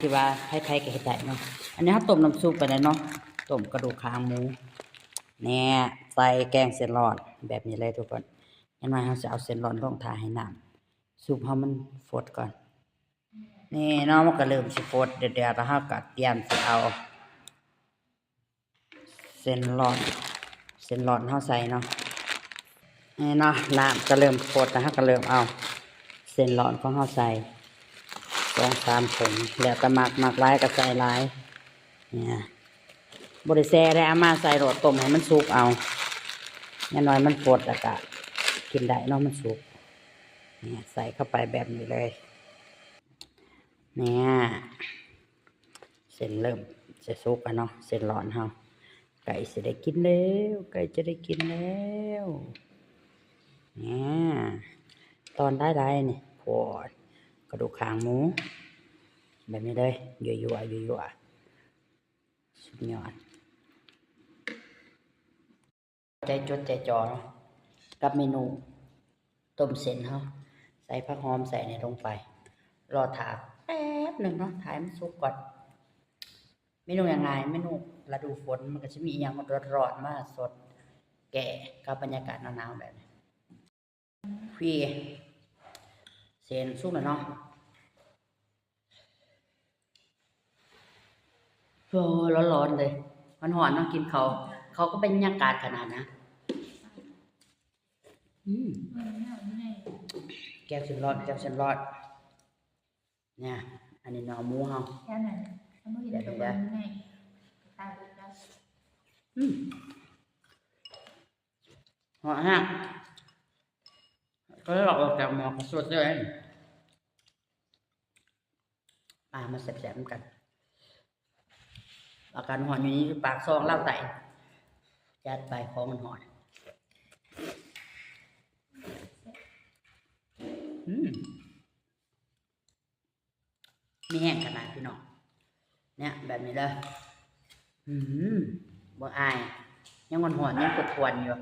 ທີ່ວ່າໃຜໆກໍເຮັດໄດ້ເນາະ. ອັນນີ້ເຮົາຕົ້ມນ້ຳຊຸບໄປແລ້ວເນາະ, ຕົ້ມກະດູກຄາງໝູ ແນ່ ໃສ່ແກງເສັ້ນຫຼອດແບບນີ້ເລີຍທຸກຄົນ. ຢ່າງໜ້ອຍເຮົາຊິເອົາເສັ້ນຫຼອດລົງຖ້າໃຫ້ນ້ຳຊຸບເຮົາມັນຟົດກ່ອນ. ນີ້ເນາະ ມັນກໍເລີ່ມຊິຟົດແລ້ວ ແລ້ວເຮົາກໍຕຽມຊິເອົາເສັ້ນຫຼອດ ເສັ້ນຫຼອດເຮົາໃສ່ເນາະ. ນີ້ເນາະ ນ້ຳກໍເລີ່ມຟົດແລ້ວ ເຮົາກໍເລີ່ມເອົາເສັ້ນຫຼອດຂອງເຮົາໃສ່ ສອງສາມຖົງ ແລ້ວແຕ່ມັກ ມັກຫຼາຍກໍໃສ່ຫຼາຍ. ນີ້ ບໍ່ໄດ້ແຊ່ເດ້ ເອົາມາໃສ່ໂລດ ຕົ້ມໃຫ້ມັນສຸກເອົາ. ຢ່າງໜ້ອຍມັນຟົດແລ້ວກະກິນໄດ້ເນາະ ມັນສຸກ. ນີ້ ໃສ່ເຂົ້າໄປແບບນີ້ເລີຍ. ນີ້ ເສັ້ນເລີ່ມຈະສຸກແລ້ວເນາະ ເສັ້ນຫຼອດເຮົາ ໃກ້ຊິໄດ້ກິນແລ້ວ ໃກ້ຈະໄດ້ກິນແລ້ວ. ນີ້ ຕອນຫຼາຍໆ ນີ້ ໂອ້ຍ ກະດູກຄາງໝູ ແບບນີ້ເລີຍ ຍົວໆ ຍົວໆ. ສຸດຍອດ ໃຈຈົດໃຈຈໍ່ເນາະ ກັບເມນູຕົ້ມເສັ້ນເຮົາ ໃສ່ຜັກຫອມໃສ່ນີ້ລົງໄປ ລໍຖ້າແປັບໜຶ່ງເນາະ ຖ້າໃຫ້ມັນສຸກກ່ອນ. ເມນູງ່າຍໆ ເມນູລະດູຝົນ ມັນກໍຊິມີອີ່ຫຍັງຮ້ອນໆ ມາສົດແກ້ກັບບັນຍາກາດໜາວໆ ແບບນີ້. ພີ້ ເສັ້ນສຸກແລ້ວເນາະ ໂອ້ ຮ້ອນໆ ເລີຍ ຮ້ອນໆ ເນາະ ກິນເຂົ້າ ເຂົ້າກໍບັນຍາກາດຂະໜາດນະ. ອືມ ແກງເສັ້ນຫຼອດ ແກງເສັ້ນຫຼອດ ນີ້ ອັນນີ້ໜໍ່ໝູເຮົາ ແຄ່ນັ້ນ ເຮົາບໍ່ເຫັນ ແບບນີ້ເດີ ຕາເບິດແລ້ວ. ອືມ ຮ້ອນແຮງ ກໍເລີຍເອົາອອກຈາກໝໍ້ກໍສົດເລີຍ. ມາ ມາແຊບໆ ນຳກັນ ອາກາດຮ້ອນຢູ່ນີ້ ຢູ່ປາກຊ່ອງລາວໃຕ້ ຈັດໄປ ຂອງຮ້ອນໆ. ອືມ ມີແຮງຂະໜາດພີ່ນ້ອງ ແນະ ແບບນີ້ເດີ. ອືມ ບໍ່ອາຍ ຍັງຮ້ອນໆ ຍັງກວນໆ ຢູ່.